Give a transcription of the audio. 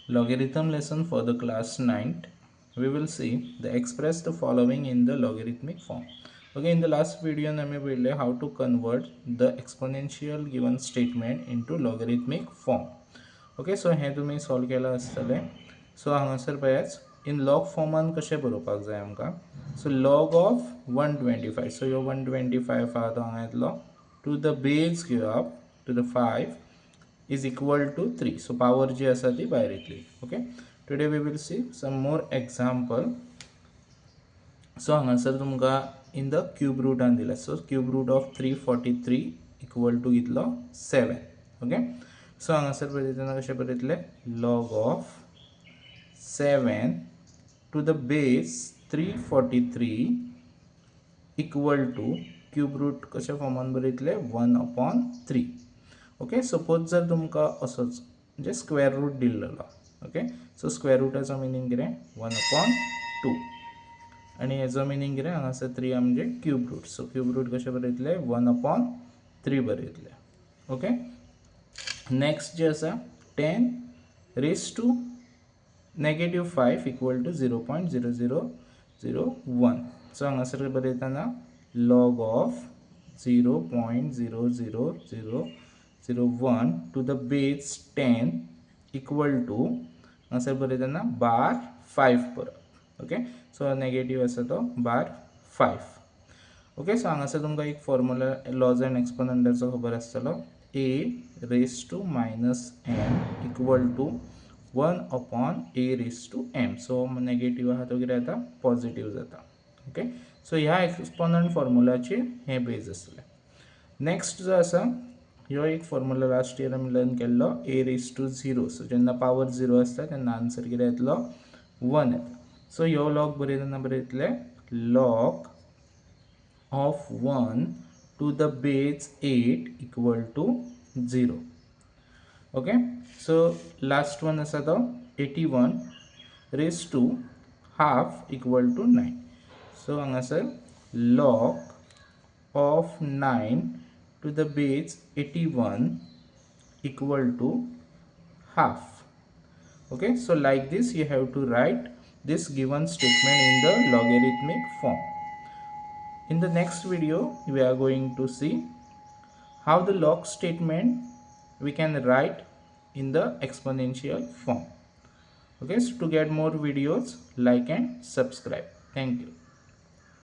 Logarithm lesson for the class 9th. We will see the express the following in the logarithmic form. Okay, in the last video आमी पळयलें how to convert the exponential given statement into logarithmic form. Okay, so हें तुमी solve केलां आसतलें. So हांगासर पळयात in log फॉर्मान कशें बरोवपाक जाय आमकां. So log of 125, so ह्यो 125 आहा तो हांगा येतलो टू the base घेवप to the 5 is equal to 3. So power जी आसा ती भायर येतली. Okay, today we will see some more example. So हांगासर तुमकां इन the cube रुटान दिला. So cube root of 343 equal to कितलो 7. ओके, सो हांगासर बरयतना कशें बरयतले log of 7 to the base 343 equal to cube root कशा फॉर्मान बरयतले 1/3. ओके, सपोज जर तुमकां असोच म्हणजे स्क्वेअर रूट दिल्लो. ओके, सो स्क्वेअर रुटाचो मिनींग कितें 1/2 आनी हेजो मिनींग कितें हांगासर 3 म्हणजे cube root. So cube root कशें बरयतले 1/3 बरयतले. ओके, नेक्स्ट जे आसा 10 raise to -5 equal to 0.0001. So हांगासर बरयतना log of 0.00001 to the base 10 equal to हांगासर बरयतना बार 5 बरोवप. ओके, सो नेगेटीव आसा तो बार 5. ओके, सो हांगासर तुमकां एक फॉर्मुला लॉज अँड एक्सपोनंटाचो खबर आसतलो. A raise to minus m equal to 1/a raise to m. So negative आहा तो कितें जाता पॉझिटीव जाता. ओके, सो ह्या एक्सपोनंट फॉर्मुलाचेर हें बेज आसलें. नेक्स्ट जो आसा ह्यो एक फॉर्मुला लास्ट इयर आमी लर्न केल्लो a raise to 0. So जेन्ना पावर 0 आसता तेन्ना आन्सर कितें येतलो 1 येता. सो ह्यो लॉग बरयतना बरयतले log of 1 to the base 8 equal to 0. Okay, so last one आसा तो 81 raise to half equal to 9. So हांगासर log of 9 to the base 81 equal to half. Okay, so like this you have to write this given statement in the logarithmic form. In the next video we are going to see how the log statement we can write in the exponential form. Okay, so to get more videos, like and subscribe. Thank you.